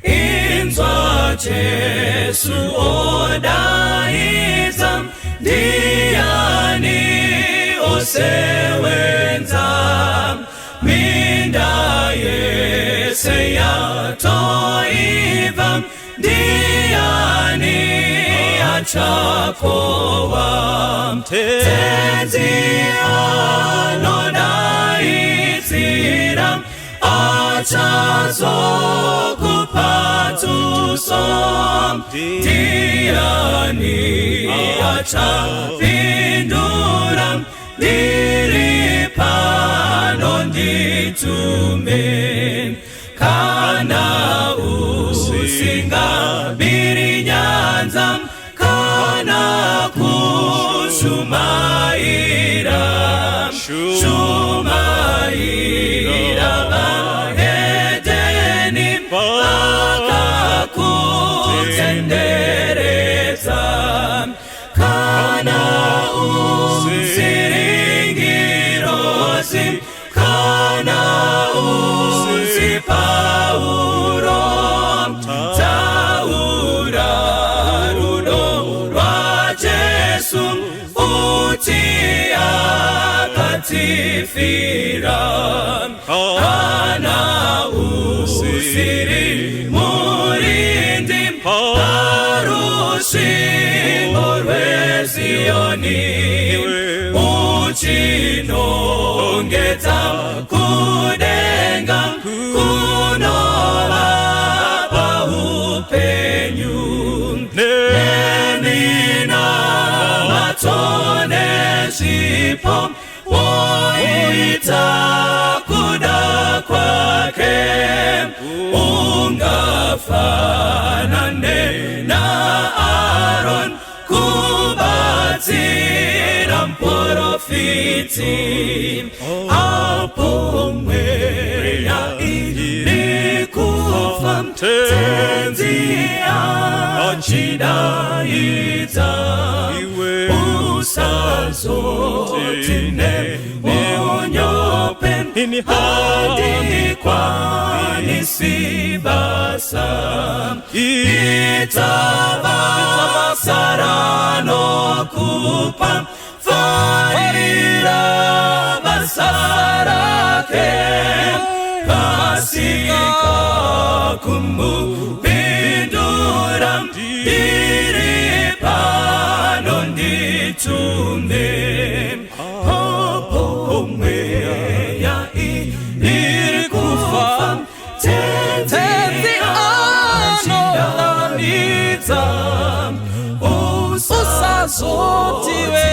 Inzwa Jesu odaidza, ndiani osewenza? Minda yese yatoibva, ndiani achakohwa? Tenzi anodaidzira, achazokupa tuso, ndiani achapindura? Ndiri pano, nditume. Kana usingabiri nyanza kana kushumaira, shumaira vahedheni vakakutenderedza. Kana usiri ngirozi, kana usi Pauro, taura rudo rwaJesu, uti akatifira. Kana usiri murindi parusvingo rweZioni, uchinongedza kudenga kunovapa upenyu, neminamato nezvipo woita kuda kwake, ungafanane naAron kubatsira muprofiti apo mweya iri kufa, Tenzi achidaidza. Usazoti nemunyope, handikwanisi basa. Ita basa raanokupa, farira basa rake, kasika kumupindura, ndiri pano, nditume. Apo mweya iri kufa, Tenzi anodaidza. Usazotiwe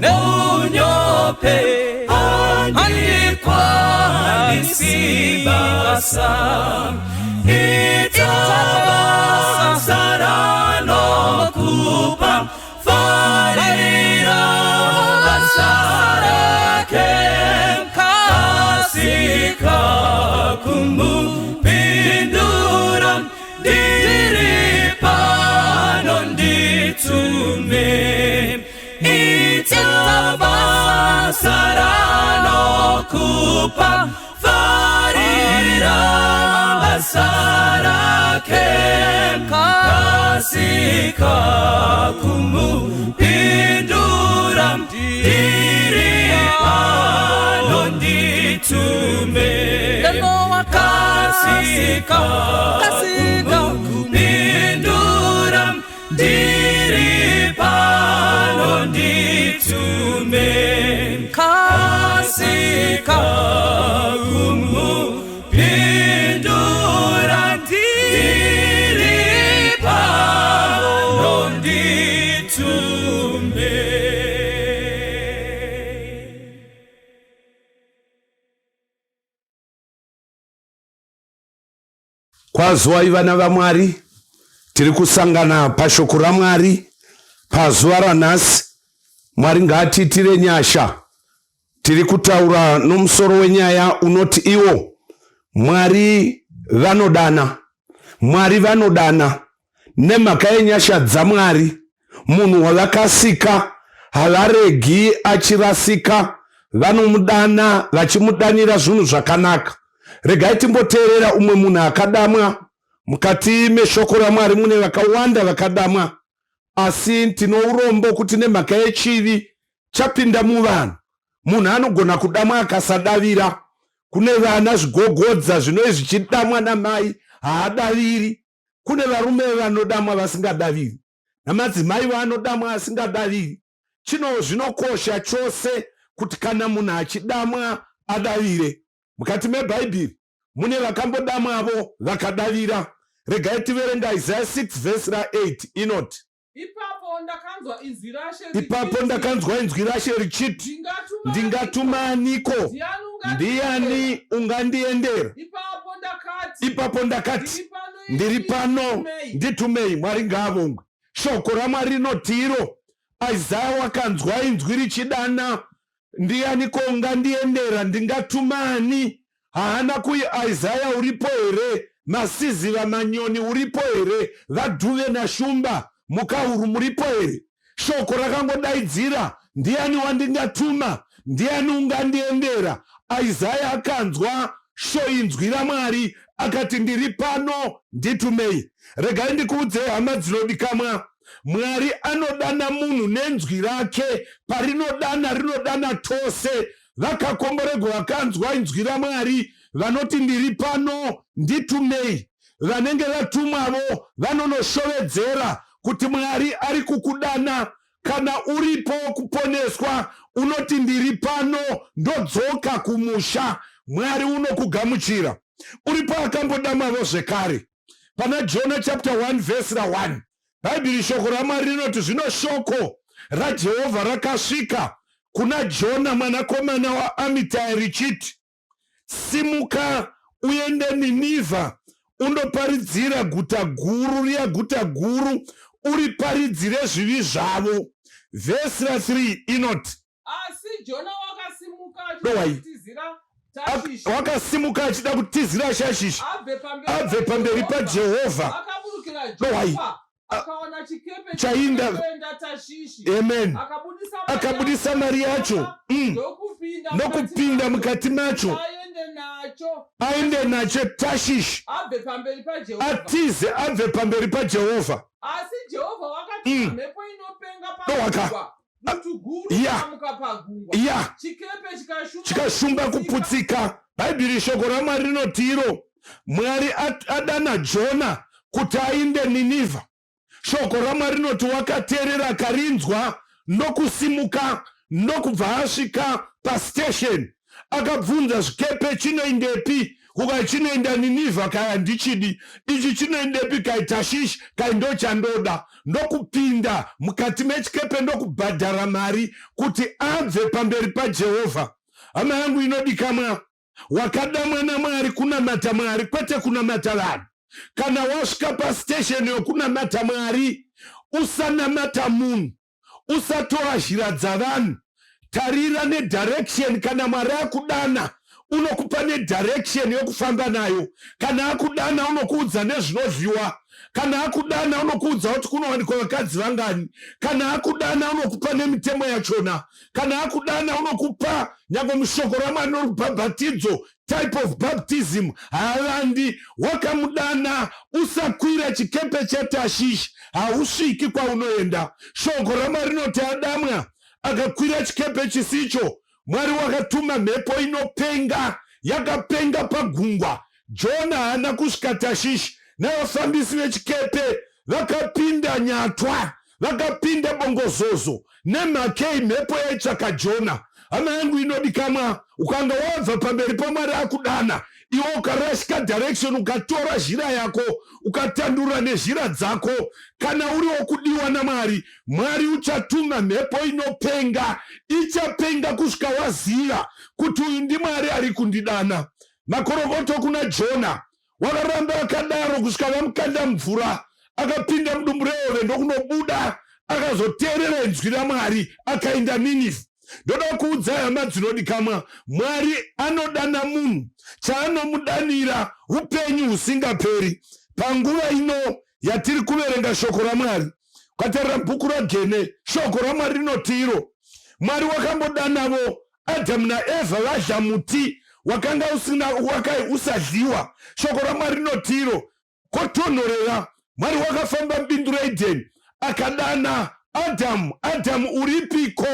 neunyope, handikwanisi basa. Ita basa raanokupa, farira basa rake, kasika kumupindura, ndiri pano, nditume. Ita basa raanokupa, farira basa rake, kasika kumupindura, ndiri pano, nditume. Kasika kumupindura, ndiri pano, nditume. Kasika kumupindura, ndiri pano, nditume. Kwaziwai vana vaMwari, tiri kusangana pashoko raMwari pazuva ranhasi. Mwari ngaatiitire nyasha. Tiri kutaura nomusoro wenyaya unoti iwo Mwari vanodana. Mwari vanodana. Nemhaka yenyasha dzaMwari, munhu wavakasika havaregi achirasika, vanomudana vachimudanira zvinhu zvakanaka. Regai timboteerera umwe munhu akadamwa. Mukati meshoko raMwari mune vakawanda vakadamwa, asi tino urombo kuti nemhaka yechivi chapinda muvanhu, munhu anogona kudamwa akasadavira. Kune vana zvigogodza zvinove zvichidamwa namai haadaviri. Kune varume vanodamwa vasingadaviri, namadzimai vanodamwa asingadaviri. Chino zvinokosha chose kuti kana munhu achidamwa adavire. Mukati meBhaibheri mune vakambodamwavo vakadavira. Regai tiverenge Isaiah 6 vhesi ra8 inoti, Ipapo ndakanzwa inzwi raShe Ipapo richiti, ndakanzwa inzwi raShe richiti, Ndingatuma Ndingatuma aniko? aniko? Ndiani Ndiani ungandiendera? ungandiendera? Ipapo ndakati, Ipapo ndakati, Ndiri pano, Ndiri ini, pano, nditumei. nditumei. Mwari ngaavongwe. Shoko raMwari rinoti iro, Isaya wakanzwa inzwi richidana, Ndianiko ungandiendera? Ndingatuma ani? Haana kui Isaya uripo here? Masiziva Manyoni uripo here? VaDhuve naShumba Mhukahuru muripo here? Shoko rakangodaidzira, Ndiani wandingatuma? Ndiani ungandiendera? Isaya akanzwa sho inzwi raMwari akati, Ndiri pano, nditumei. Regai ndikuudzei hama dzinodikamwa, Mwari anodana munhu nenzwi rake. Parinodana, rinodana tose. Vakakomboregwa vakanzwa inzwi raMwari vanoti, Ndiri pano, nditumei. Vanenge vatumwavo vanonoshovedzera kuti Mwari ari kukudana. Kana uripo kuponeswa, unoti, Ndiri pano, ndodzoka kumusha. Mwari unokugamuchira. Uripo akambodamwavo zvekare. Pana Jona chapter 1 verse ra 1, Bhaibheri shoko raMwari rinoti, Zvino shoko raJehovha rakasvika kuna Jona mwanakomana waAmitai richiti, Simuka uende Ninivha undoparidzira guta guru riya guta guru uriparidzire zvivi zvavo. Vhesi ra 3 inoti, Asi Jona wakasimuka achida Dowai. kutizira Tashishi. Wakasimuka achida kutizira Shashishi abve pamberi abve pamberi paJehovha. Akaburukira Dowai. Jopa, akaona chikepe Chainda- chaenda Tashishi. Amen. Akabudisa mari Akabudisa mari yacho ndokupinda nokupinda mukati macho aende nacho aende nacho Tashishi, abve pamberi paJehovha. Atize abve pamberi paJehovha. Asi Jehovha wakatuma mhepo inopenga Dowaka. pagungwa, dutu guru rikamuka pagungwa, chikepe chikashumba Chikashumba kuputsika. Bhaibheri shoko raMwari rinoti iro, Mwari adana Jona kuti ainde Ninivha. Shoko raMwari rinoti wakateerera akarinzwa ndokusimuka ndokubva asvika pastation. Akabvunza zvikepe chinoindepi, kukai chinoenda Ninivha, kai handichidi ichi, chinoendepi, kai Tashishi, kai ndochandoda. Ndokupinda mukati mechikepe ndokubhadhara mari kuti abve pamberi paJehovha. Hama yangu inodikamwa, wakadamwa naMwari kunamata Mwari, kwete kunamata vanhu. Kana wasvika pastation yokunamata Mwari, usanamata munhu, usatora zhira dzavanhu, tarira nedirection. Kana Mwari akudana, unokupa nedirection yokufamba nayo. Kana akudana, unokuudza nezvinodyiwa. Kana akudana, unokuudza kuti kunowanikwa vakadzi vangani. Kana akudana, unokupa nemitemo yachona. Kana akudana, unokupa nyange mushoko raMwari norubhabhatidzo, type of baptism haavandi. Wakamudana, usakwira chikepe cheTashishi, hausviki kwaunoenda. Shoko raMwari rinoti adamwa akakwira chikepe chisicho, Mwari wakatuma mhepo inopenga, yakapenga pagungwa. Jona haana kusvika Tashishi, navafambisi vechikepe vakapinda nyatwa, vakapinda bongozozo. Nemhakei? Mhepo yaitsvaka Jona. Hama yangu inodikamwa, ukanga wabva pamberi paMwari akudana, iwe ukarashika direction, ukatora zhira yako, ukatandura nezhira dzako, kana uri wokudiwa naMwari, Mwari uchatuma mhepo inopenga, ichapenga kusvika waziva kuti uyu ndiMwari ari kundidana. Makorokoto kuna Jona, wakaramba akadaro kusvika vamukanda mvura, akapinda mudumbu rehove ndokunobuda, akazoteerera inzwi raMwari, akaenda Ninivhe. Ndoda kuudzai hama dzinodikamwa, Mwari anodana munhu, chaanomudanira upenyu husingaperi. Panguva ino yatiri kuverenga shoko raMwari, ukatarira bhuku raGene, shoko raMwari rinoti iro, Mwari wakambodanavo Adhamu naEvha vadya muti wakanga usina wakai usadyiwa. Shoko raMwari rinoti iro, Kotonhorera, Mwari wakafamba mubindu reEdheni akadana Adhamu, Adhamu uripiko?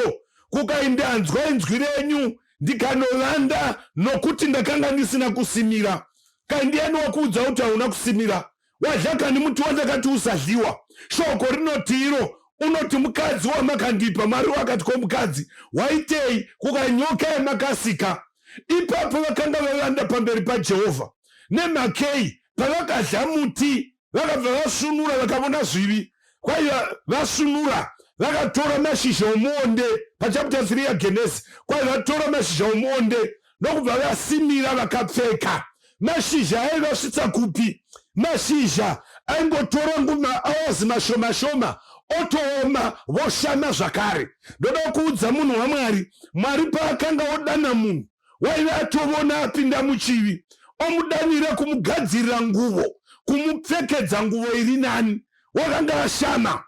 Kukai ndanzwa inzwi renyu ndikanovanda nokuti ndakanga ndisina kusimira. Kai ndiani wakuudza kuti hauna kusimira? Wadya kani muti wandakati usadliwa? Shoko rinoti iro unoti mukadzi wamakandipa. Mwari wakati ko mukadzi waitei? Kukai nyoka yamakasika. Ipapo vakanga vavanda pamberi paJehovha. Nemhakei? Pavakadya muti vakabva vasvunura vakavona zvivi. Kwaiva vasvunura vakatora mashizha omuonde pachapter 3 yaGenesi. Kwaiva vatora mashizha omuonde ndokubva vasimira vakapfeka. Mashizha aivasvitsa kupi? Mashizha aingotora nguma hours mashoma shoma otooma voshama zvakare. Ndoda kuudza munhu waMwari, Mwari paakanga odana munhu waive atovona apinda muchivi omudanira kumugadzirira nguvo, kumupfekedza nguvo iri nani. Wakanga ashama.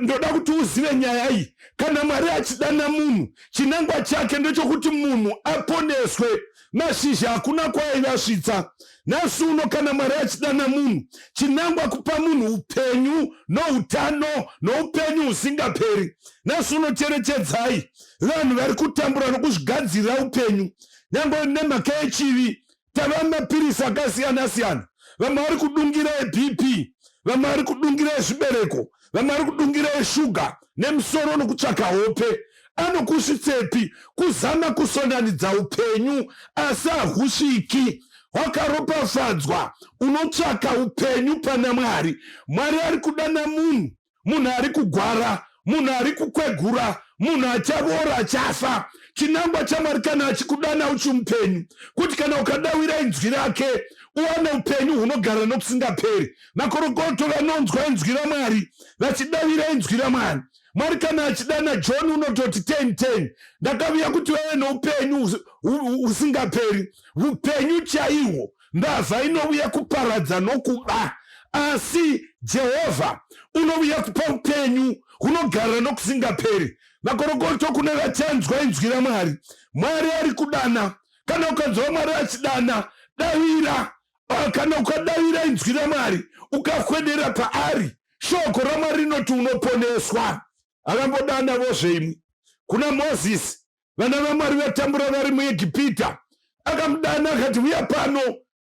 Ndoda kuti uzive nyaya iyi. Kana Mwari achidana munhu, chinangwa chake ndechokuti munhu aponeswe. Mashizha hakuna kwaaivasvitsa. Nhasi uno kana Mwari achidana munhu, chinangwa kupa munhu upenyu noutano noupenyu husingaperi. Nhasi uno cherechedzai vanhu vari kutambura nokuzvigadzirira upenyu nyange nemhaka yechivi. Tava mapirisi akasiyana siyana, vamwe vari kudungira eBP, vamwe vari kudungira ezvibereko, vamwe vari kudungira eshuga nemusoro nokutsvaka hope. Anokusvitsepi? Kuzama kusonanidza upenyu, asi hahusviki. Wakaropafadzwa unotsvaka upenyu pana Mwari. Mwari ari kudana munhu, munhu ari kugwara, munhu ari kukwegura, munhu achavora, achafa. Chinangwa chaMwari kana achikudana uchimupenyu, kuti kana ukadawira inzwi rake uwane upenyu hunogara nokusingaperi. Makorokoto vanonzwa inzwi raMwari vachidavira inzwi raMwari. Mwari kana achidana John unototi 10 10 ndakavuya kuti vave noupenyu husingaperi, upenyu chaihwo. Mbavha inovuya kuparadza nokuba, asi Jehovha unovuya kupa upenyu hunogara nokusingaperi. Makorokoto kune vachanzwa inzwi raMwari. Mwari ari kudana. Kana ukanzwa Mwari achidana, davira. Kana ukadavira inzwi raMwari, ukakwedera paari, shoko raMwari rinoti unoponeswa. Akambodana vozve imwi kuna Mozisi, vana vaMwari vatambura vari muEgipita. Akamudana akati, uya pano.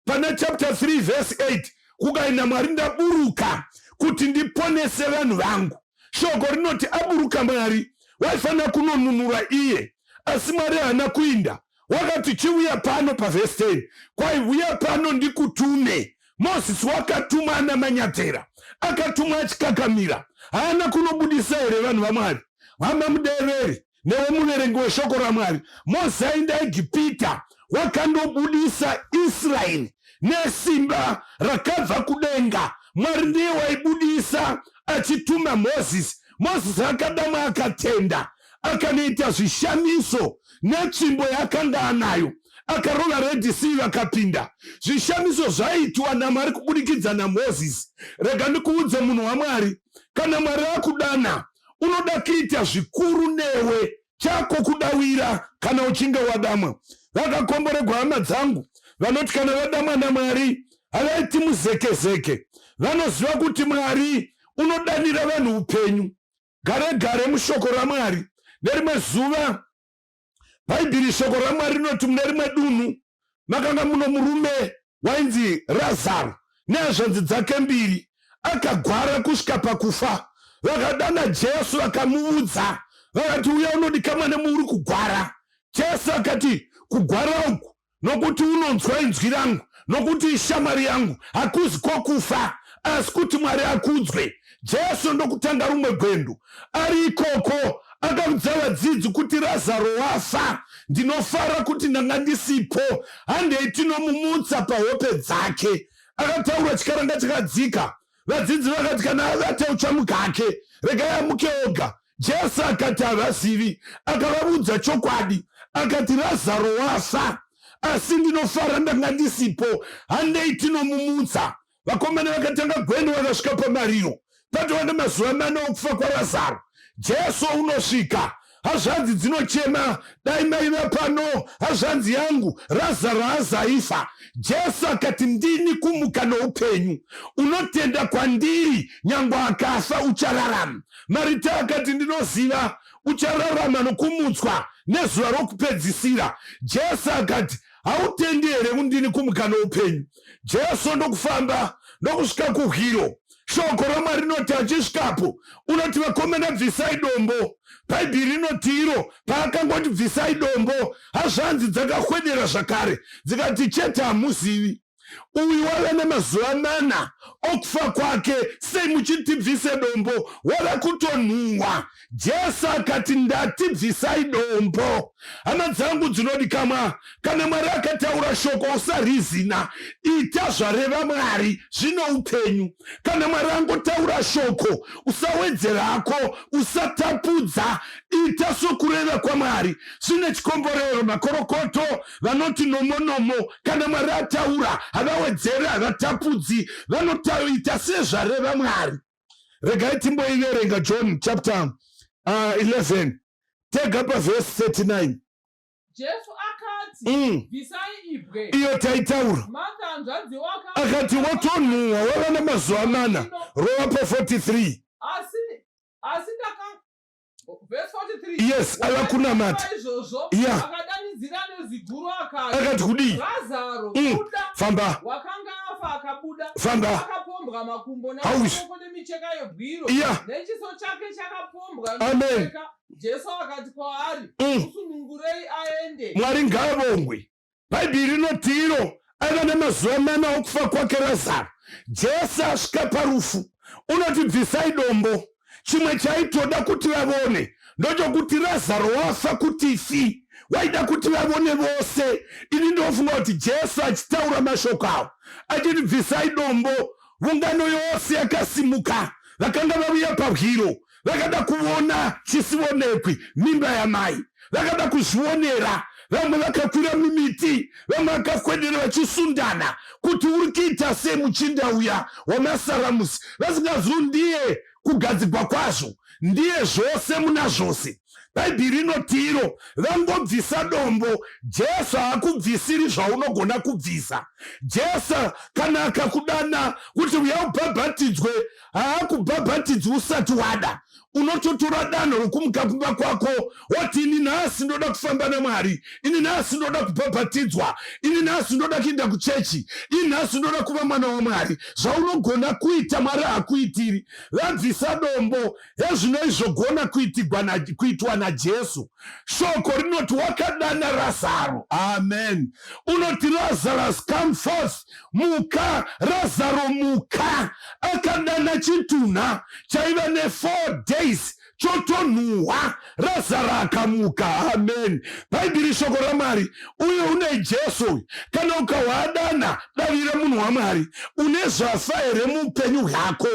Pana chapter 3 verse 8, kukaina Mwari ndaburuka kuti ndiponese vanhu vangu. Shoko rinoti aburuka Mwari waifanira kunonunura iye, asi Mwari haana kuinda. Wakati chiuya pano pavhesi 10, kwai uya pano ndikutume. Mozisi wakatumwa ana manyatera, akatumwa achikakamira. Haana kunobudisa here vanhu vaMwari? Hama mudeveri newe muverengi weshoko raMwari, Mozisi aenda Egipita, wakandobudisa Israeri nesimba rakabva kudenga. Mwari ndiye waibudisa achituma Mozisi. Mozisi akadamwa akatenda, akanoita zvishamiso netsvimbo yaakanga anayo, akarova Red Sea vakapinda. Zvishamiso zvaiitwa naMwari kubudikidza naMozisi. Rega ndikuudze munhu waMwari, kana Mwari akudana, unoda kuita zvikuru newe. Chako kudawira kana uchinge wadamwa. Vakakomboregwa hama dzangu vanoti kana vadamwa naMwari havaiti muzekezeke. Vanoziva kuti Mwari unodanira vanhu upenyu. Gare gare mushoko raMwari nerimwe zuva Bhaibheri shoko raMwari rinoti mune rimwe dunhu makanga muno murume wainzi Razaro nehazvanzi dzake mbiri, akagwara kusvika pakufa. Vakadana Jesu vakamuudza vakati, uya unodikamwa nemuuri kugwara. Jesu akati, kugwara uku nokuti unonzwa inzwi rangu, nokuti ishamwari yangu, hakuzi kwokufa, asi kuti Mwari akudzwe. Jesu ndokutanga rumwe gwendo. Ari ikoko akaudza vadzidzi kuti Razaro wafa, ndinofara kuti ndanga ndisipo, handei tinomumutsa pahope dzake. Akataura chikaranga chakadzika. Vadzidzi vakati kana avata uchamuka hake, regai amuke oga. Jesu akati havazivi, akavaudza chokwadi, akati Razaro wafa, asi ndinofara ndanga ndisipo, handei tinomumutsa. Vakomana vakatanga gwendo vakasvika pamariro. Patova nemazuva mana okufa kwaRazaro, Jesu unosvika. Hazvanzi dzinochema, dai maiva pano, hazvanzi yangu, Razaro azaifa. Jesu akati, ndini kumuka noupenyu, unotenda kwandiri nyangwe akafa uchararama. Marita akati, ndinoziva uchararama nokumutswa nezuva rokupedzisira. Jesu akati, hautendi here kundini kumuka noupenyu? Jesu ndokufamba ndokusvika kuhwiro. Shoko raMwari rinoti achisvikapo unoti vakomana bvisai dombo. Bhaibheri rinoti iro paakangoti bvisai dombo, hazvanzi dzakahwedera zvakare dzikati chete hamuzivi. Uyu wava nemazuva mana okufa kwake, sei muchiti tibvise dombo? Wava kutonhuhwa. Jesu akati ndati bvisai dombo. Hama dzangu dzinodikamwa, kana Mwari akataura shoko usarizina, ita zvareva Mwari, zvino upenyu. Kana Mwari angotaura shoko, usawedzerako, usatapudza, ita sokureva kwaMwari. Zvine chikomborero. Makorokoto vanoti nomo nomo, kana Mwari ataura havawedzeri, havatapudzi, vanotaita sezvareva Mwari. Regai timboiverenga John chapter 11 tega pavhesi 39. Jesu akati, Bvisai ibwe. Iyo taitaura. Martha hanzvadzi akati, wotonhuhwa wava namazuva mana. Rova pa 43. Asi ndaka verse 43. Yes, ava kunamata. Izvozvo akadanidzira nezwi guru akati, Akati kudii? Razaro, buda. Famba. Wakanga afa akabuda. Famba. Akapombwa makumbo Hausi. namaoko nemicheka yebwiro. Nechiso chake chakapombwa Amen. nemicheka. Jesu akati kwaari, Musunungurei aende. Mwari ngaavongwe. Bhaibheri rinoti iro aiva nemazuva mana okufa kwake Razaro. Jesu asvika parufu unoti bvisai dombo. Chimwe chaitoda kuti vavone ndochokuti Razaro wafa kuti fi. Waida kuti vavone vose. Ini ndinofunga kuti Jesu achitaura mashoko awo achiti bvisai dombo, vungano yose yakasimuka vakanga vavuya pahwiro vakada kuvona chisivonekwi mimba yamai, vakada kuzvionera. Vamwe vakakwira mumiti, vamwe vakakwedera vachisundana kuti uri kuita sei muchinda uya wamasaramusi, vasingazivi ndiye kugadzigwa kwazvo, ndiye zvose muna zvose. Bhaibheri rinoti iro vangobvisa dombo, Jesu haakubvisiri zvaunogona kubvisa. Jesu kana akakudana kuti uya ubhabhatidzwe, haakubhabhatidzi usati wada. Unototora danho rokumuka kumba kwako woti ini nhasi ndoda kufamba naMwari, ini nhasi ndoda kubhabhatidzwa, ini nhasi ndoda kuenda kuchechi, ini nhasi ndoda kuva mwana waMwari. Zvaunogona kuita Mwari haakuitiri. Vabvisa dombo, hezvino izvogona kuitwa naJesu. Shoko rinoti wakadana Razaro. Amen. Unoti Lazarus come forth, muka Razaro muka. Akadana chitunha chaiva ne 4 days chotonhuhwa, Razaro akamuka. Amen. Bhaibheri shoko raMwari, uye une Jesu uyu. Kana ukahwadana, davira munhu waMwari. Une zvafa here muupenyu hwako?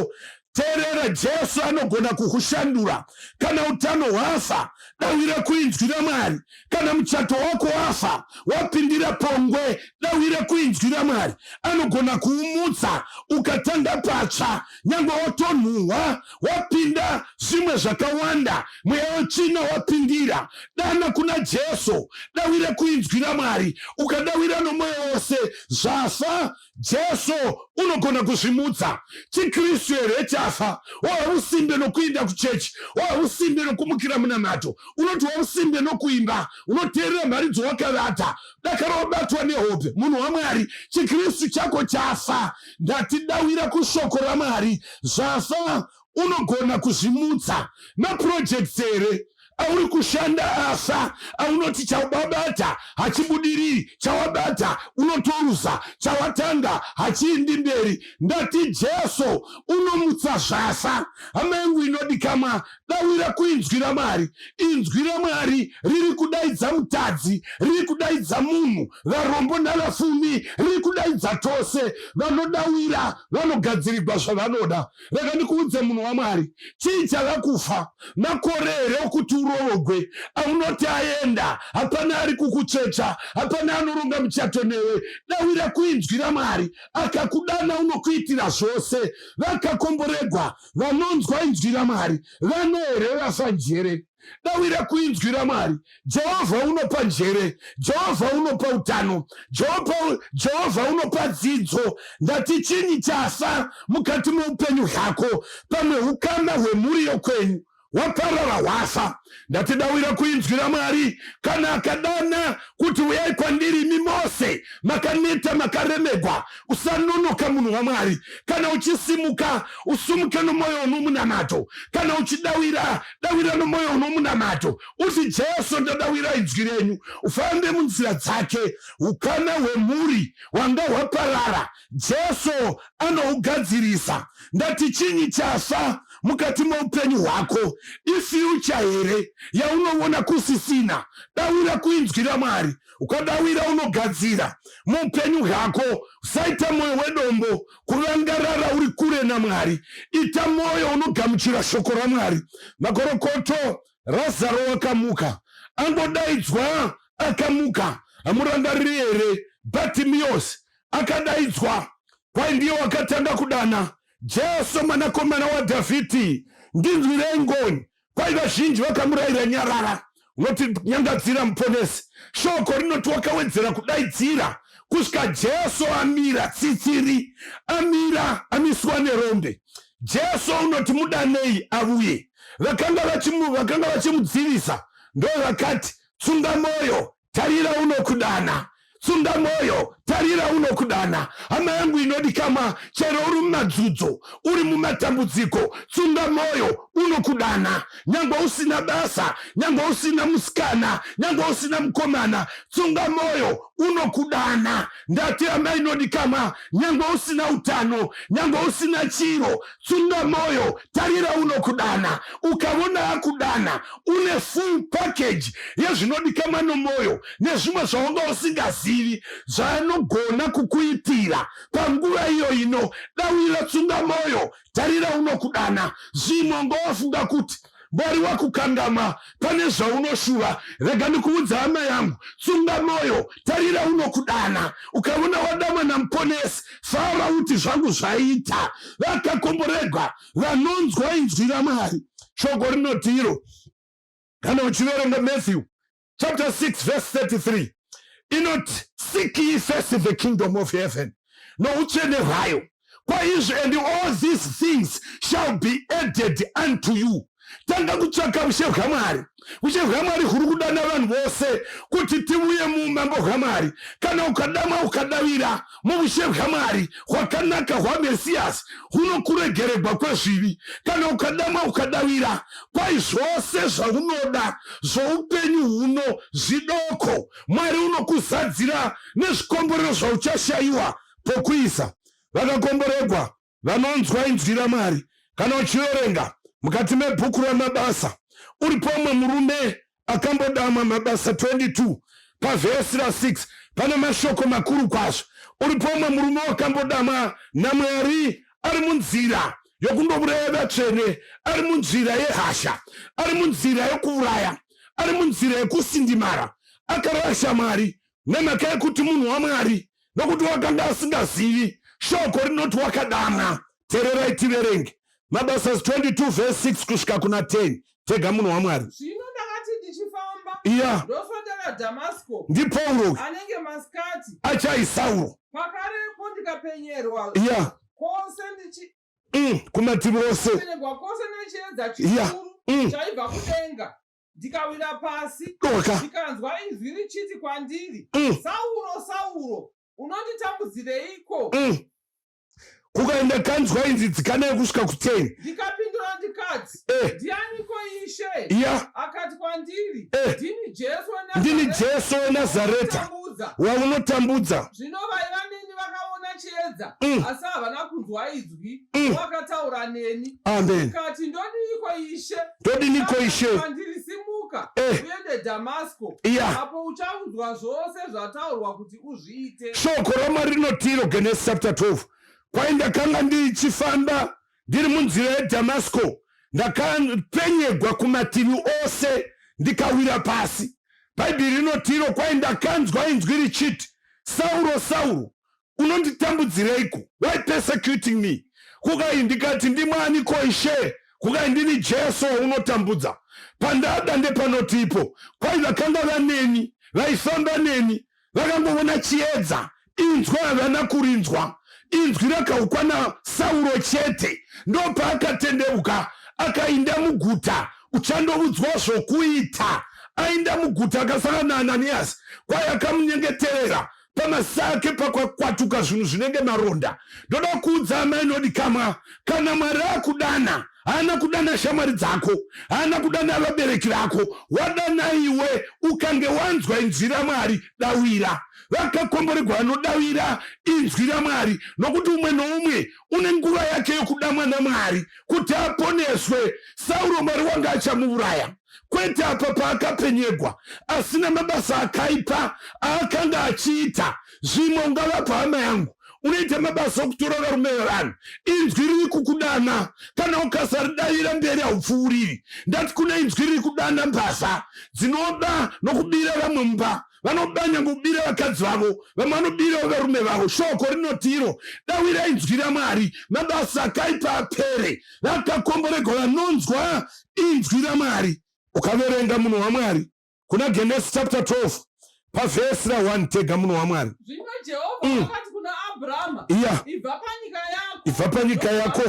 Teerera, Jesu anogona kukushandura. Kana utano hwafa, dawira kuinzwi raMwari. Kana muchato wako wafa, wapindira pongwe, dawira kuinzwi raMwari. Anogona kuumutsa ukatanga patsva. Nyangwe watonhuhwa, wapinda zvimwe zvakawanda, mweya wetsvina wapindira, dana kuna Jesu, dawira kuinzwi raMwari. Ukadawira nomwoyo wose, zvafa Jesu unogona kuzvimutsa. ChiKristu here chafa? Wava usimbe nokuinda kuchechi, wava usimbe nokumukira munamato, unoti wava usimbe nokuimba, unoteerera mharidzo wakavata, dakara wabatwa nehope. Munhu waMwari, chiKristu chako chafa. Ndati dawira kushoko raMwari. Zvafa unogona kuzvimutsa. Maprojects here auri kushanda afa, aunoti chawabata hachibudiriri, chawabata unotoruza, chawatanga hachiindi mberi. Ndati Jesu unomutsa zvafa. Hama yangu inodikamwa, dawira kuinzwi raMwari. Inzwi raMwari riri kudaidza mutadzi, riri kudaidza munhu, varombo navafumi, riri kudaidza tose. Vanodawira vanogadzirirwa zvavanoda. Rega ndikuudze munhu waMwari, chii chava kufa? Makore here okuti urovogwe. Aunoti aenda, hapana ari kukutsvetsva, hapana anoronga muchato newe. Dawira kuinzwi raMwari, akakudana unokuitira zvose. Vakakomboregwa vanonzwa inzwi raMwari, vanohereva fanjere. Dawira kuinzwi raMwari. Jehovha unopa njere, Jehovha unopa utano, Jehovha unopa dzidzo. Ndati chinyi chafa mukati meupenyu hwako, pamwe ukama hwemhuri yokwenyu hwaparara hwafa. Ndati dawira kuinzwi raMwari, kana akadana kuti uyai kwandiri imi mose makaneta makaremegwa. Usanonoka munhu waMwari, kana uchisimuka usumuke nomwoyo unomunamato, kana uchidawira dawira nomwoyo unomunamato, uti Jesu ndadawira inzwi renyu, ufambe munzira dzake. Ukama hwemhuri hwanga hwaparara, Jesu anohugadzirisa. Ndati chinyi chafa mukati meupenyu hwako? Ifuture here yaunoona kusisina? Dawira kuinzwi raMwari. Ukadawira unogadzira muupenyu hwako. Usaita mwoyo wedombo kurangarara uri kure naMwari. Ita mwoyo unogamuchira shoko raMwari. Makorokoto, Razaro wakamuka. Angodaidzwa akamuka. Hamurangariri here Bhatimiyosi akadaidzwa kwai ndiye wakatanga kudana Jesu mwanakomana waDhavhidhi, ndinzwirei ngoni. Kwai vazhinji vakamurayira nyarara, unotinyangadzira Muponesi. Shoko rinoti wakawedzera kudaidzira kusvika Jesu amira tsitsiri, amira amiswa nerombe. Jesu unoti mudanei avuye. Vakanga vachimudzivisa ndovakati, tsunga moyo, tarira unokudana. Tsunga moyo, tarira unokudana. Hama yangu inodikamwa, chero uri mumadzudzo, uri mumatambudziko, tsunga moyo, unokudana. Nyangwe usina basa, nyangwe usina musikana, nyangwe usina mukomana, tsunga moyo, unokudana. Ndati hama inodikamwa, nyangwe usina utano, nyangwe usina chiro, tsunga moyo, tarira unokudana. Ukavona akudana, une full package yezvinodikamwa nomoyo nezvimwe zvawanga usingazivi zvaanogona kukuitira panguva iyo ino. Dawira, tsunga moyo, tarira unokudana. Zvimwe unga wafunga kuti Mwari wakukangama pane zvaunoshuva. Rega ndikuudza hama yangu, tsunga moyo, tarira unokudana. Ukaona wadamwa naMuponesi, fara uti zvangu zvaita. Vakakomboregwa vanonzwa inzwi raMwari. Shoko rinoti iro, kana uchiverenga Matthew chapter 6 verse 33, inoti seek ye first the kingdom of heaven noutsvene hwayo, kwaizvi and all these things shall be added unto you. Tanga kutsvaka ushe hwaMwari. Ushe hwaMwari huri kudana vanhu vose kuti tiuye muumambo hwaMwari. Kana ukadamwa ukadavira muushe hwaMwari hwakanaka hwaMesiyasi hunokuregeregwa kwezvivi, kana ukadamwa ukadavira kwai zvose zvaunoda zvoupenyu huno zvidoko, Mwari unokuzadzira nezvikomborero zvauchashayiwa pokuisa. Vakakomboregwa vanonzwa inzwi raMwari. Kana uchiverenga mukati mebhuku raMabasa, uripo umwe murume akambodamwa, Mabasa 22 pavhesi ra6, pane mashoko makuru kwazvo. Uripo umwe murume wakambodamwa naMwari ari munzira yokundouraya vatsvene, ari munzira yehasha, ari munzira yokuuraya, ari munzira yekusindimara. Akarasha Mwari nemhaka yekuti munhu waMwari, nokuti wakanga asingazivi shoko rinoti wakadamwa. Tererai tiverenge Mabasa 22 verse 6 kusvika kuna 10. Tega munhu waMwari. Zvino ndakati ndichifamba, iya, ndoswedera Dhamasko, ndiPauro anenge masikati, achai Sauro, pakarepo ndikapenyerwa iya, kwose ndichi kumativi ose, penyerwa kwose nechiedza chikuru chaibva kudenga, ndikawira pasi, doka, ndikanzwa inzwi richiti kwandiri, Sauro, Sauro, unonditambudzireiko? Kukaenda kanzwa inzi dzikanai kusvika ku10. Ndikapindura ndikati, Ndianiko, Ishe? Iya. Akati kwandiri, Ndini Jesu ndini Jesu weNazareta waunotambudza. Zvino vaiva neni vakaona chiedza, asi havana kunzwa izwi wakataura neni. Amen. Ndikati, Ndodiniko, Ishe? Ndodiniko, Ishe? Kwandiri, simuka, uende Dhamasko, apo uchaudzwa zvose zvataurwa kuti uzviite. Shoko raMwari rinotiro Genesis chapter 12, kwai ndakanga ndichifamba ndiri munzira yeDhamasko, ndakapenyegwa kumativi ose. Ndikawira pasi. Bhaibheri rinoti iro kwai ndakanzwa inzwi richiti, Sauro, Sauro, unonditambudzireiko? Why persecuting me? Kukai ndikati, ndimwani ko Ishe? Kukai ndini Jesu waunotambudza. Pandada ndepanotipo, kwai vakanga vaneni, vaifamba neni, vakangovona chiedza, inzwi havana kurinzwa. Inzwi rakaukwa naSauro chete. Ndopaakatendeuka akainda muguta, uchandovudzwa zvokuita. Ainda muguta akasangana naAnaniasi, kwai akamunyengeterera pamasake pakwakwatuka zvinhu zvinenge maronda. Ndoda kuudza amai inodikamwa, kana Mwari akudana, haana kudana shamwari dzako, haana kudana vabereki vako, wadana iwe. Ukange wanzwa inzwi raMwari, dawira. Vakakomboregwa vanodawira inzwi raMwari, nokuti umwe noumwe une nguva yake yokudamwa naMwari kuti aponeswe. Sauro Mwari wanga achamuuraya, kwete apa paakapenyegwa, asina mabasa akaipa aakanga achiita. Zvimwe ungavapo hama yangu unoita mabasa okutora varume vevanhu. Inzwi riri kukudana, kana ukasaridavira mberi haupfuuriri. Ndati kune inzwi riri kudana mbavha dzinoba nokubira vamwe mumba, vanoba nyange kubira vakadzi vavo, vamwe vanobirawo varume vavo. Shoko rinoti iro, dawira inzwi raMwari, mabasa akaipa apere. Vakakomboregwa vanonzwa inzwi raMwari. Ukaverenga munhu waMwari kuna Genesi chapter 12 pavhesi ra1 tega, munhu waMwari. Zvino Jehovha akati kuna Abrahama, ibva panyika yako, ibva panyika yako,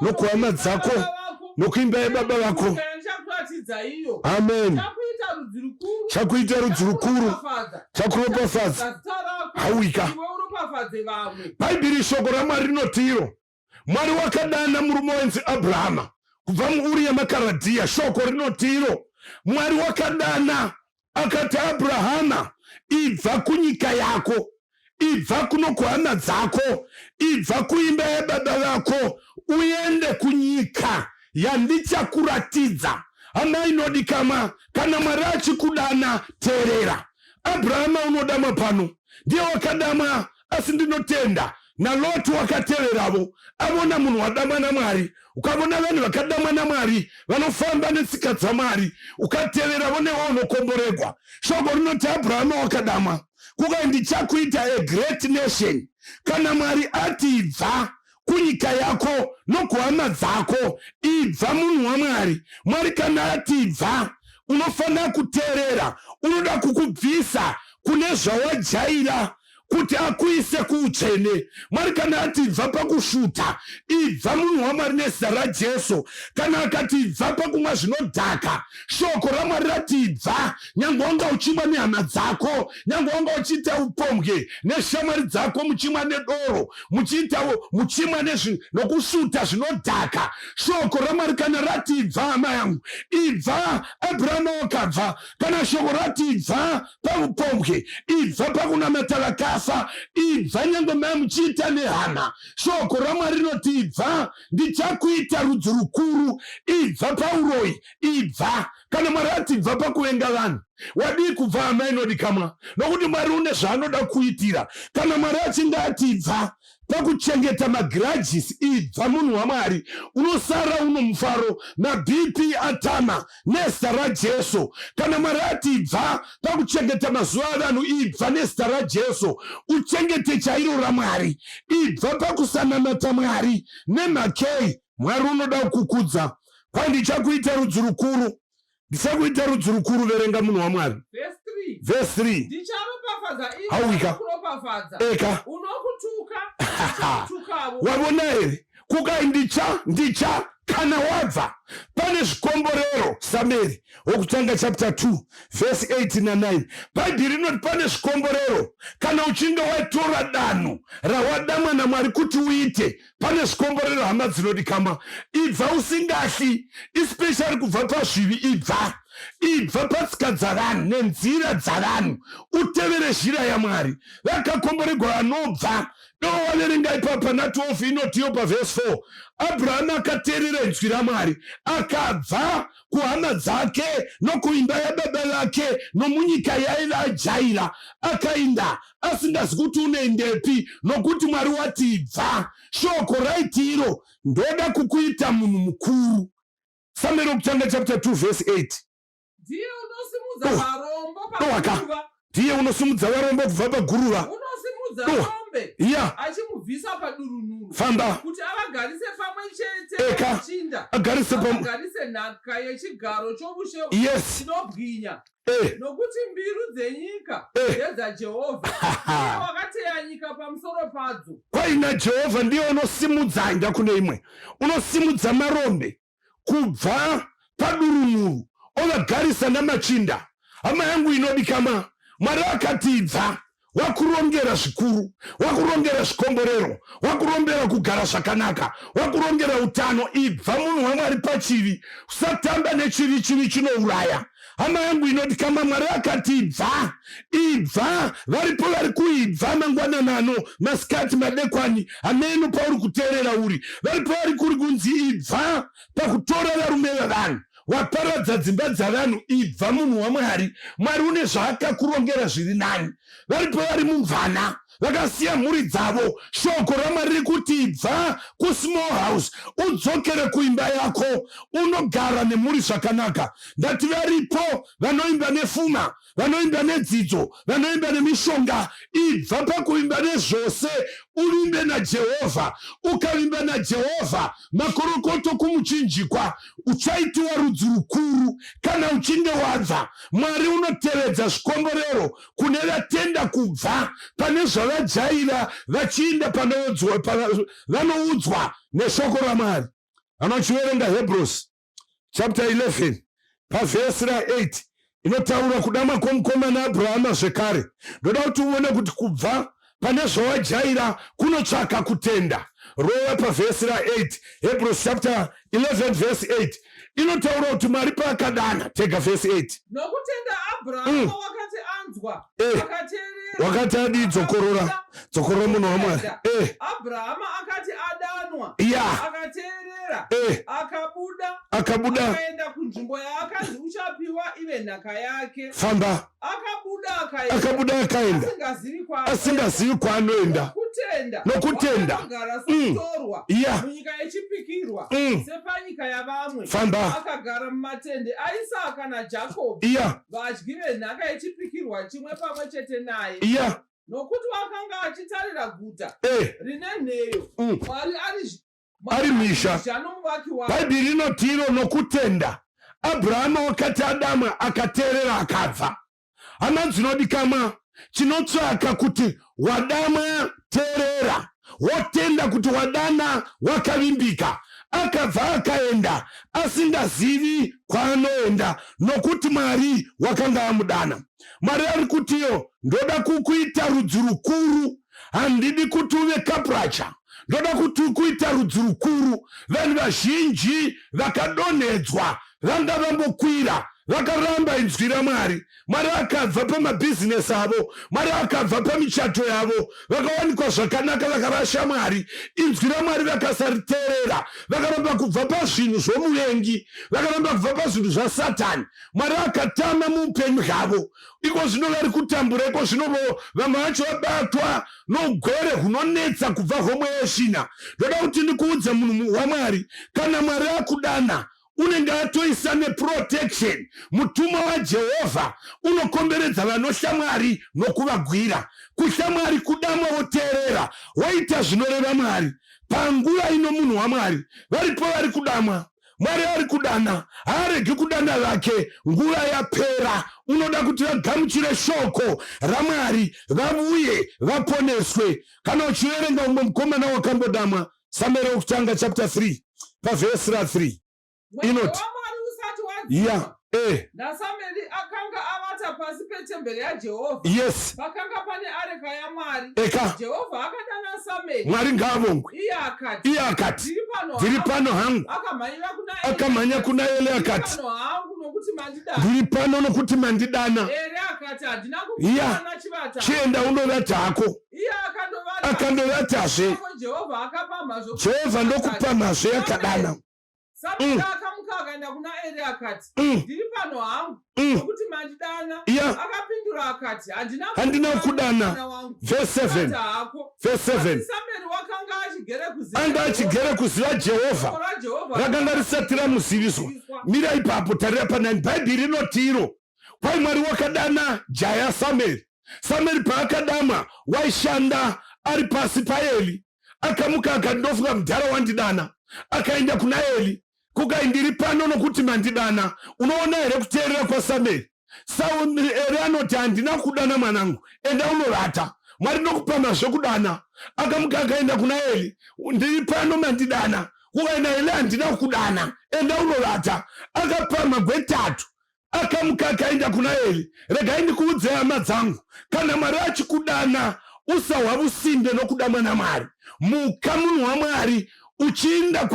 nokuhama dzako, nokuimba yababa vako, nyika yandichakuratidza iyo. Amen. Chakuita rudzi rukuru, Chakuita rudzi rukuru, chakuropafadza, chakuropafadza. Zita rako, Hawika. iwe uropafadze vamwe. Bhaibheri shoko raMwari rinoti iro Mwari wakadana murume wainzi Abrahama kubva muUri yemaKaradhiya. Shoko rinoti iro Mwari wakadana akati, Abrahama, ibva kunyika yako, ibva kuno kuhama dzako, ibva kuimba yababa vako, uende kunyika yandichakuratidza. Hama inodikamwa, kana Mwari achikudana, teerera. Abrahama unodamwa pano ndiye wakadamwa, asi ndinotenda naLoti wakateveravo avona munhu wadamwa naMwari. Ukavona vanhu vakadamwa naMwari vanofamba netsika dzaMwari, ukateveravo newe unokomboregwa. Shoko rinoti Abrahama wakadamwa kukai ndichakuita a great nation. Kana Mwari ati ibva kunyika yako nokuhama dzako, ibva munhu waMwari. Mwari kana ati ibva, unofanira kuteerera. Unoda kukubvisa kune zvawajaira kuti akuise kuutsvene. Mwari kana ati ibva pakusvuta, ibva munhu waMwari nezita raJesu. Kana akati ibva pakumwa zvinodhaka, shoko raMwari rati ibva. Nyange wanga uchimwa nehama dzako, nyange wanga uchiita upombwe neshamwari dzako, muchimwa nedoro, muchiita muchimwa nokusvuta zvinodhaka, shoko raMwari kana rati ibva, hama yangu, ibva. Abrahama wakabva. Kana shoko rati ibva paupombwe, ibva pakunamata vakafa, ibva nyange mai muchiita nehama, shoko raMwari rinoti ibva, ndichakuita rudzi rukuru. Ibva pauroyi, ibva. Kana Mwari ati ibva pakuvenga vanhu, wadii kubva, hama inodikamwa? Nokuti Mwari une zvaanoda kuitira. Kana Mwari achinge ati ibva pakuchengeta magrudges, ibva munhu waMwari, unosara uno mufaro, maBP atama nezita raJesu. Kana Mwari ati ibva pakuchengeta mazuva avanhu, ibva nezita raJesu, uchengete chairo raMwari. Ibva pakusanamata Mwari. Nemhakei? Mwari unoda kukukudza. Kwai ndichakuita rudzi rukuru, ndichakuita rudzi rukuru. Verenga munhu waMwari. Verse 3. Verse 3. Ndicharopafadza Hawika. Kuropafadza. Eka. Unokutuka, ndichakutukavo. Wavona here? Kukai ndicha ndicha kana wabva pane zvikomborero. Samueri wokutanga chapter 2 verse 8 na9, Bhaibheri rinoti pane zvikomborero kana uchinge watora danho rawadamwa naMwari kuti uite. Pane zvikomborero, hama dzinodikamwa. Ibva usingahli, especially kubva pazvivi. Ibva, ibva patsika dzavanhu nenzira dzavanhu, utevere zhira yaMwari. Vakakomboregwa vanobva. Doo waverenga ipapo pana 12 inotiyo pavhesi 4, Abrahamu akateerera inzwi raMwari, akabva kuhama dzake nokuimba yababa vake nomunyika yaiva ajaira, akainda asingazi kuti unoendepi, nokuti Mwari wati ibva. Shoko raiti iro ndoda kukuita munhu mukuru. Samueri wokutanga chapter 2 verse 8. Ndiye unosimudza varombo paguruva. Ndiye unosimudza varombo kubva paguruva. Unosimudza rombe. Ya. Achimubvisa padurunuru. Famba. Kuti avagarise pamwe chete Eka. namachinda. Agarise pamwe. Avagarise nhaka yechigaro choushe Yes. chinobwinya. Eh. Nokuti mbiru dzenyika Eh. ndedzaJehovha. Iye wakateya nyika pamusoro padzo. Kwaina Jehovha ndiye unosimudza inda kune imwe. Unosimudza marombe kubva padurunuru ovagarisa namachinda. Hama yangu inodikama, Mwari akati ibva, wakurongera zvikuru, wakurongera zvikomborero, wakurombera kugara zvakanaka, wakurongera utano. Ibva munhu waMwari pachivi, usatamba nechivi, chivi chinouraya. Hama yangu inodikama, Mwari akati ibva, ibva. Varipo vari kuibva mangwananano, masikati, madekwani, hameno pauri kuteerera uri. Varipo vari kuri kunzi ibva pakutora varume vevanhu, waparadza dzimba dzavanhu. Ibva munhu waMwari, Mwari une zvaakakurongera zviri nani. Varipo vari mumvana vakasiya mhuri dzavo. Shoko raMwari riri kuti ibva kusmall house udzokere kuimba yako unogara nemhuri zvakanaka. Ndati varipo vanoimba nefuma, vanoimba nedzidzo, vanoimba nemishonga. Ibva pakuimba nezvose uvimbe naJehovha. Ukavimba naJehovha, makorokoto kumuchinjikwa, uchaitiwa rudzi rukuru. Kana uchinge wabva, Mwari unotevedza zvikomborero kune vatenda kubva pane zvavajaira vachiinda vanoudzwa neshoko raMwari. Anochiverenga Hebrews chapter 11 pavhesi ra8 inotaura kudamwa kwomukomana Abrahama zvekare. Ndoda kuti uone kuti kubva pane zvawajaira kunotsvaka kutenda. Rova pavhesi ra8, Hebrews chapter 11 verse 8 inotaura kuti Mwari paakadana, tega vhesi 8. Nokutenda Abrahama wakati anzwa, akateerera, Wakati adii? Dzokorora, dzokorora munhu waMwari. Abrahama akati adanwa, akateerera, akabuda, Akabuda, akaenda kunzvimbo yaakanzi uchapiwa ive nhaka yake. Famba. Akabuda akaenda, Akabuda akaenda, asingazivi kwaanoenda. Asingazivi kwaanoenda. Nokutenda, Nokutenda. wakanogara somutorwa munyika yechipikirwa, sepanyika yavamwe. Famba. Akagara mumatende aIsaka naJakobho, vadyi venhaka yechipikirwa chimwe pamwe chete naye. Nokuti wakanga achitarira guta rine nheyo, Mwari ari Ari mhizha. Mhizha nomuvaki waro. Bhaibheri rinoti iro nokutenda Abrahama wakati adamwa akateerera akabva. Hama dzinodikamwa, chinotsvaka kuti wadamwa teerera, wotenda kuti wadana wakavimbika. Akabva akaenda asingazivi kwaanoenda nokuti Mwari wakanga amudana. Mwari ari kutiyo ndoda kukuita rudzi rukuru, handidi kuti uve kapracha, ndoda kuti ukuita rudzi rukuru. Vanhu vazhinji vakadonhedzwa vanga vambokwira vakaramba inzwi raMwari. Mwari akabva pamabhizinesi avo, Mwari akabva pamichato yavo, vakawanikwa zvakanaka vakarasha Mwari, inzwi raMwari vakasariteerera, vakaramba kubva pazvinhu zvomuvengi, vakaramba kubva pazvinhu zvaSatani. Mwari akatama muupenyu hwavo. Iko zvino vari kutambura, iko zvino vamwe vacho vabatwa nougwere hunonetsa kubva homwe yesvina. Ndoda kuti ndikuudze munhu waMwari, kana Mwari akudana unenge atoisa neprotection. Mutumwa waJehovha unokomberedza vanohla Mwari nokuvagwira. Kuhla Mwari kudamwa woteerera, woita zvinoreva Mwari. Panguva ino munhu waMwari, varipo vari kudamwa. Mwari ari kudana, haaregi kudana vake. Nguva yapera, unoda kuti vagamuchire shoko raMwari, vavuye vaponeswe. Kana uchiverenga umwe mukomana wakambodamwa, Samueri wokutanga chapter 3 pavhesi ra3 Mweya inoti waMwari usati wadzima, ya naSamueri akanga avata pasi petemberi yaJehovha. Pakanga pane areka yaMwari. Eka. Jehovha akadana Samueri. Mwari ngaavongwe. Iye akati, Iye akati, Ndiri pano ndiri hangu. pano hangu. Akamhanyira kuna Eri Akamhanya akati, kuna Eri Ndiri akati, pano hangu nokuti mandidana. Ndiri pano nokuti mandidana. Eri akati, Handina Ya. kukuwana chivata. Chienda unovata hako. Iye akandovata. Akandovatazve. Ipapo Jehovha akapamhazve Jehovha ndokupamhazve akadana. Samueri akamuka akaenda kuna Eri akati, Ndiri pano hangu, nokuti mandidana. Akapindura akati, Handina Handina kukudana, kukudana. mwana wangu. Verse 7. Vata hako. Verse 7. Asi Samueri wakanga achigere kuziva Anga Jehovha. achigere kuziva Jehovha, Shoko raJehovha rakanga risati ramuziviswa. Mira ipapo, tarira pa9. Bhaibheri rinoti iro kwai Mwari wakadana jaya Samueri. Samueri paakadamwa waishanda ari pasi paEli. Akamuka akati, ndofunga mudhara wandidana. Akaenda kuna Eli kukai, ndiri pano nokuti mandidana. Unoona here kuteerera kwaSamueri? Samueri anoti, handina kudana mwanangu, enda unovata. Mwari ndokupama zvekudana. Akamuka akaenda kuna Eli, ndiri pano mandidana. Kukaenda Eli, handina kudana, enda unovata. Akapamha gwetatu, akamuka akaenda kuna Eli. Regai ndikuudze hama dzangu, kana Mwari achikudana, usahwa vusimbe nokuda mwana Mwari. Muka munhu waMwari, uchiinda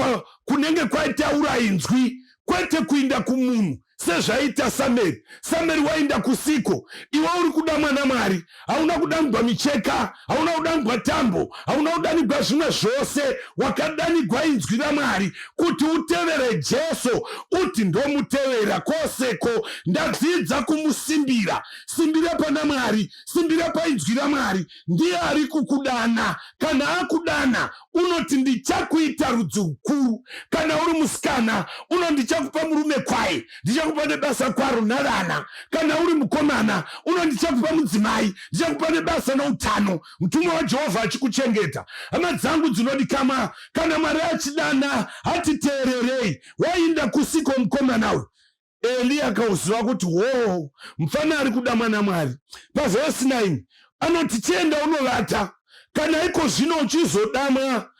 kunenge kwaitaura inzwi, kwete kuinda kumunhu sezvaita Samueri. Samueri wainda kusiko, iwe uri kuda mwana Mwari. Hauna kudanigwa micheka, hauna kudanigwa tambo, hauna kudanigwa zvimwe zvose. Wakadanigwa inzwi raMwari kuti utevere Jesu, uti ndomutevera kwoseko, ndadzidza kumusimbira. Simbira pana Mwari, simbira painzwi raMwari. Ndiye ari kukudana. Kana akudana, unoti ndichakuita rudzi ukuru. Kana uri musikana, uno ndichakupa murume kwaye, ndichakupa nebasa kwaro navana. Kana uri mukomana, uno ndichakupa mudzimai, ndichakupa nebasa noutano, mutumwa waJehovha achikuchengeta. Hama dzangu dzinodikama, kana Mwari achidana, hatiteererei. Wainda kusiko mukomana uyu. Eli akauziva kuti hoo, mufana ari kuda mwana Mwari. Pavhesi 9 anoti, chienda unovata, kana iko zvino uchizodamwa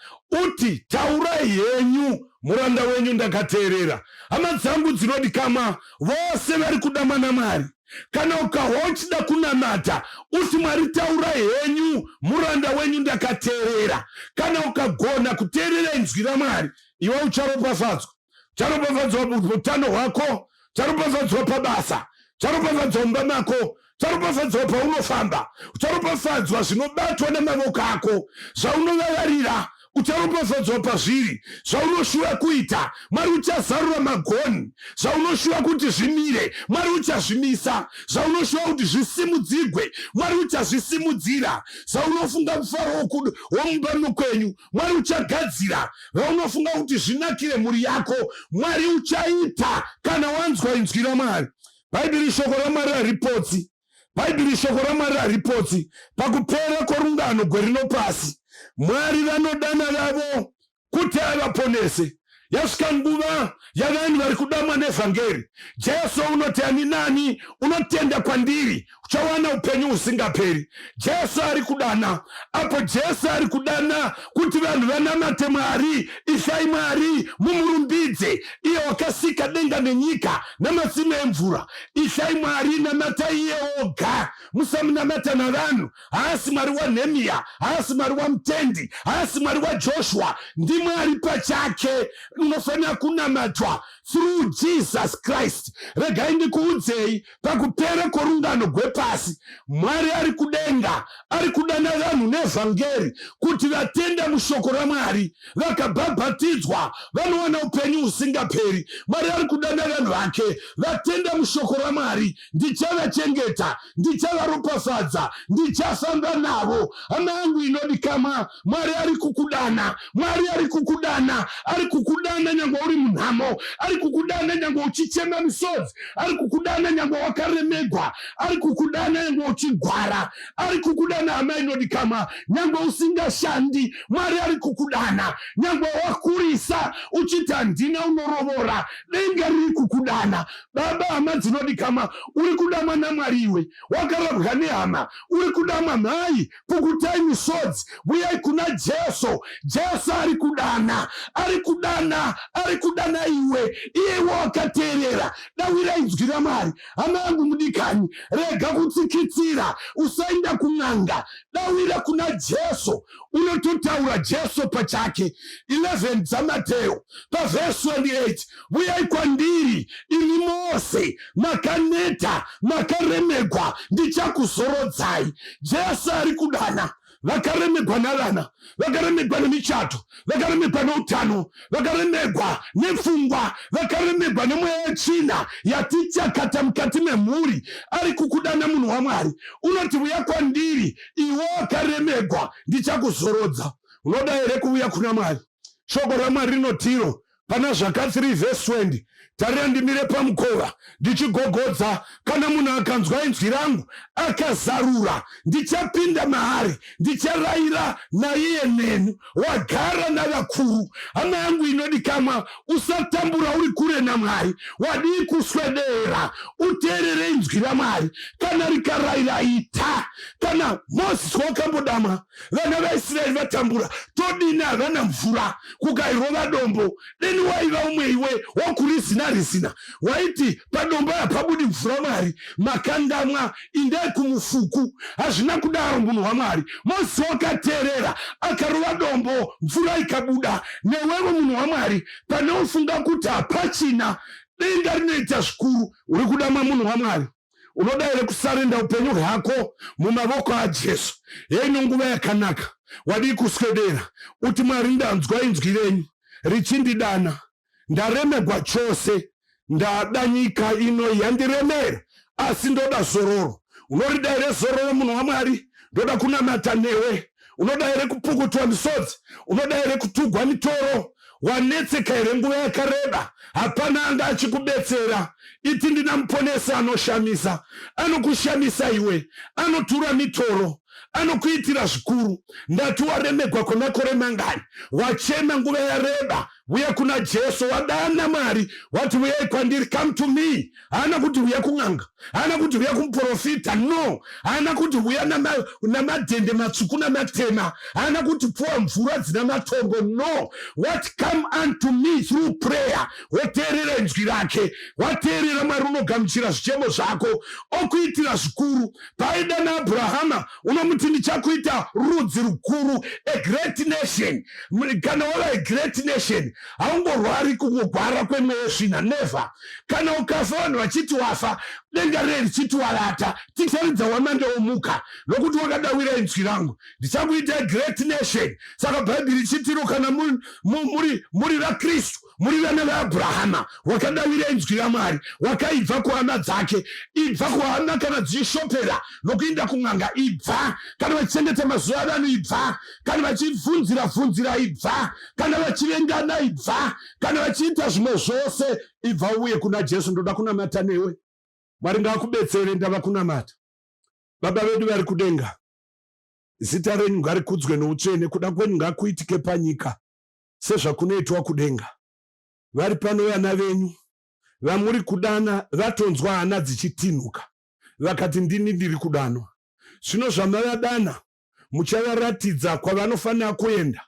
uti, taurai henyu, muranda wenyu ndakateerera. Hama dzangu dzinodikamwa, vose vari kuda mwana Mwari, kana ukahwa uchida kunamata, uti Mwari taurai henyu, muranda wenyu ndakateerera. Kana ukagona kuteerera inzwi raMwari, iwe ucharopafadzwa. Charopafadzwa utano hwako, charopafadzwa pabasa, charopafadzwa mumba mako, charopafadzwa paunofamba, ucharopafadzwa zvinobatwa namavoko ako, zvaunovavarira ucharopafadzwa pazviri, zvaunoshuva kuita Mwari uchazarura magoni, zvaunoshuva kuti zvimire Mwari uchazvimisa, zvaunoshuva kuti zvisimudzigwe Mwari uchazvisimudzira, zvaunofunga mufaro womumba mukwenyu Mwari uchagadzira, vaunofunga kuti zvinakire mhuri yako Mwari uchaita, kana wanzwa inzwi raMwari. Bhaibheri shoko raMwari haripotsi. Bhaibheri shoko raMwari haripotsi. Pakupera kworungano gwerino pasi, Mwari vanodana vavo kuti avaponese. Yasvika nguva yavanhu vari kudamwa nevhangeri. Jesu unoti, ani nani unotenda kwandiri uchawana upenyu husingaperi. Jesu ari kudana. Apo Jesu ari kudana kuti vanhu vanamate Mwari, ityai Mwari mumurumbidze, iye wakasika denga nenyika namatsime emvura. Ityai Mwari, namatai iye oga, musamunamata navanhu. Haasi Mwari waNehemiya, haasi Mwari waMutendi, haasi Mwari waJoshua, ndiMwari pachake unofanira kunamatwa through Jesus Christ. Regai ndikuudzei, pakupera kworungano gwepasi, Mwari ari kudenga ari kudana vanhu nevhangeri kuti vatenda mushoko raMwari vakabhabhatidzwa vanowana upenyu husingaperi. Mwari ari kudana vanhu vake vatenda mushoko raMwari, ndichavachengeta, ndichavaropafadza, ndichafamba navo. Hama yangu inodikamwa, Mwari ari kukudana. Mwari ari kukudana, ari kukudana nyangwe uri munhamo, ari kukudana nyangwe uchichema misodzi, ari kukudana nyangwe wakaremegwa, ari kukudana nyangwe uchigwara, ari kukudana hama inodikamwa, nyangwe usingashandi, Mwari ari kukudana, nyangwe wakurisa uchiti handina unorovora, denga riri kukudana. Baba, hama dzinodikamwa, uri kudamwa naMwari iwe, wakarabwa nehama, uri kudamwa mhai, pukutai misodzi, vuyai kuna Jesu. Jesu ari kudana, ari kudana, ari kudana iwe, iyewo wakateerera. Dawira inzwi raMwari. Hama yangu mudikani, rega kutsikitsira, usaenda kun'anga, dawira kuna Jesu. Unototaura Jesu pachake. 11 dzaMateo pavhesi 28, vuyai kwandiri imi mose makaneta makaremegwa, ndichakuzorodzai. Jesu ari kudana vakaremegwa navana, vakaremegwa nemichato, vakaremegwa noutano, vakaremegwa nepfungwa, vakaremegwa nemweya yetsvina yatichakata mukati memhuri. Ari kukudana munhu waMwari, unoti vuya kwandiri iwe wakaremegwa, ndichakuzorodza. Unoda here kuvuya kuna Mwari? Shoko raMwari rinotiro. Pana Zvaka 3 vhesi 20, Tarira ndimire pamukova ndichigogodza, kana munhu akanzwa inzwi rangu akazarura, ndichapinda maari, ndicharayira naiye neni. Wagara navakuru. Hama yangu inodikamwa, usatambura uri kure naMwari. Wadii kuswedera uteerere inzwi raMwari? Kana rikarayira, ita. Kana Mozisi wakambodamwa, vana vaIsraeri vatambura, todini? Havana mvura, kukairova dombo. Deni waiva umwe iwe wokurizina rizina, waiti padombo hapabudi mvura. Mwari makandamwa, indai kumufuku. Hazvina kudaro, munhu waMwari. Mozisi wakateerera, akarova dombo, mvura ikabuda. Newevo munhu waMwari, pane ufunga kuti hapachina, denga rinoita zvikuru. Uri kudamwa, munhu waMwari. Unoda here kusarenda upenyu hwako mumavoko aJesu? Heino nguva yakanaka. Wadii kuswedera uti, Mwari, ndanzwa inzwi renyu richindidana. Ndaremegwa chose. Ndada nyika ino yandiremera, asi ndoda zororo. Unorida here zororo, munhu waMwari? Ndoda kunamata newe. Unoda here kupukutwa misodzi? Unoda here kutugwa mitoro? Wanetseka here nguva yakareba? Hapana anga achikubetsera. Iti, ndina Muponesi anoshamisa, anokushamisa iwe, anotura mitoro, anokuitira zvikuru. Ndati waremegwa kwemakore mangani? Wachema nguva yareba. Vuya kuna Jesu. Wadana Mwari, wati vuyai kwandiri, come to me. Haana kuti vuya kun'anga, haana kuti vuya kumuprofita, no. Haana kuti vuya namadhende matsvuku namatema, haana kuti puwa mvura dzina matombo, no. What come unto me through prayer. Woteerera inzwi rake. Wateerera Mwari, unogamuchira zvichemo zvako, okuitira zvikuru. Paaida naAbrahama, unomuti ndichakuita rudzi rukuru, a great nation. Kana wava a great nation, haungorwari kungogwara kwemweya svina, never. Kana ukafa vanhu vachiti wafa, denga ree richiti warata, ticharidza wamande womuka, nokuti wakadawira inzwi rangu, ndichakuita a great nation. Saka Bhaibheri richitiro, kana muri vaKristu, muri vana vaAbrahama, wakadavira inzwi raMwari, wakaibva kuhama dzake. Ibva kuhama kana dzichishopera nokuinda kun'anga, ibva. Kana vachichengeta mazuva avanhu, ibva. Kana vachibvunzira bvunzira, ibva. Kana vachivengana, ibva. Kana vachiita zvimwe zvose, ibva uye kuna Jesu. Ndoda kunamata newe. Mwari ngaakubetsere. Ndava kunamata. Baba vedu vari kudenga, zita renyu ngarikudzwe noutsvene, kuda kwenyu ngakuitike panyika sezvakunoitwa kudenga. Vari pano vana venyu vamuri kudana, vatonzwa hana dzichitinhuka, vakati ndini ndiri kudanwa. Zvino zvamavadana, muchavaratidza kwavanofanira kuenda,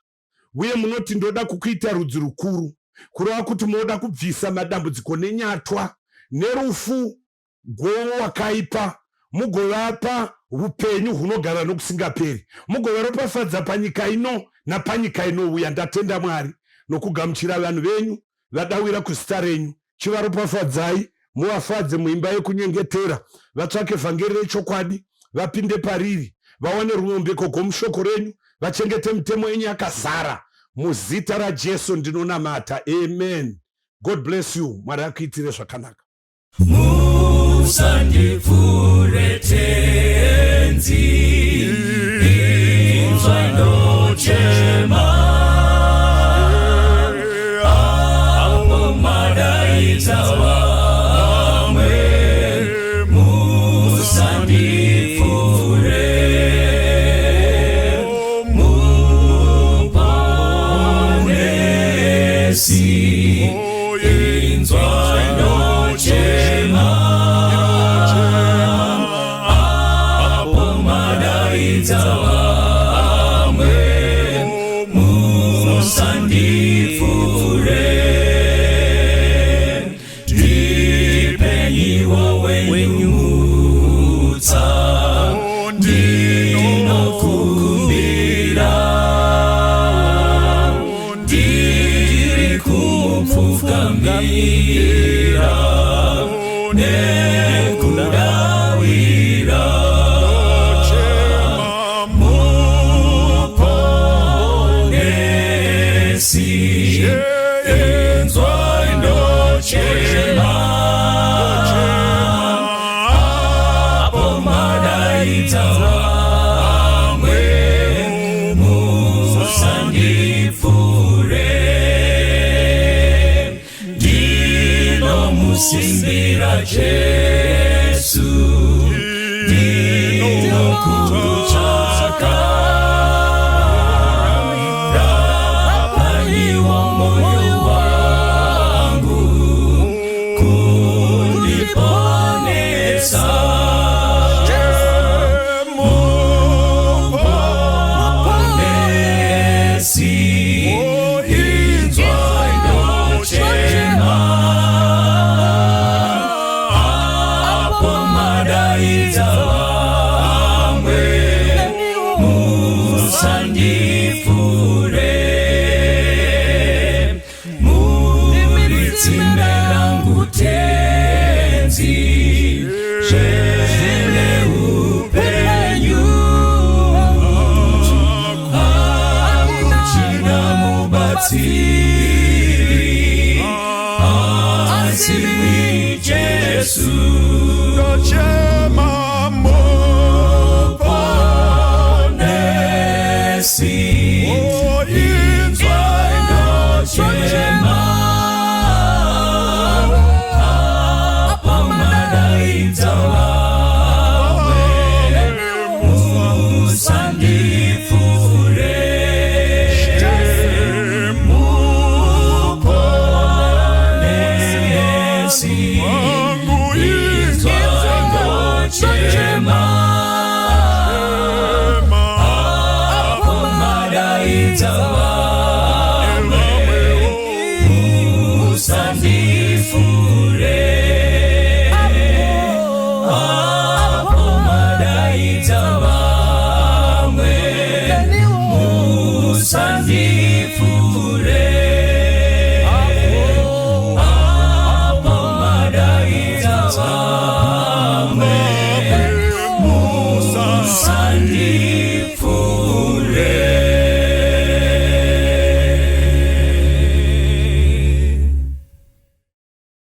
uye munoti ndoda kukuita rudzi rukuru, kureva kuti munoda kubvisa madambudziko nenyatwa nerufu gwowo wakaipa, mugovapa upenyu hunogara nokusingaperi, mugovaropafadza panyika ino napanyika inouya. Ndatenda Mwari nokugamuchira vanhu venyu vadawira kuzita renyu. Chivaropafadzai, muvafadze muimba yekunyengetera, vatsvake vhangeri rechokwadi, vapinde pariri, vawane ruombeko gwomushoko renyu, vachengete mitemo yenyu yakazara. Muzita raJesu ndinonamata, amen. God bless you. Mwari akuitire zvakanaka. Musandipfuure Tenzi, inzwai ndochema, apo madaidza vamwe, musandipfuure, Muponesi. Inzwai ndochema, apo madaidza vamwe, musandipfuure, ndipenyiwo wenyu mutsa, ndinokumbira, ndiri kumupfugamira nekudawira, Muponesi, inzwai ndochema, apo madaidza vamwe, musandipfuure. Ndinokusimbira Jesu, ndinokutsvaka. Rapaiwo moyo wangu kundiponesa. Muponesi, inzwai ndochema. Apo madaidza vamwe, musandipfuure. Muri tsime rangu Tenzi, zvene upenyu. Hakuchina mubatsiri asi Jesu. Ndochema. Muponesi, inzwai ndochema. Apo madaidza vamwe, musandipfuure. Muponesi, inzwai ndochema. Apo madaidza.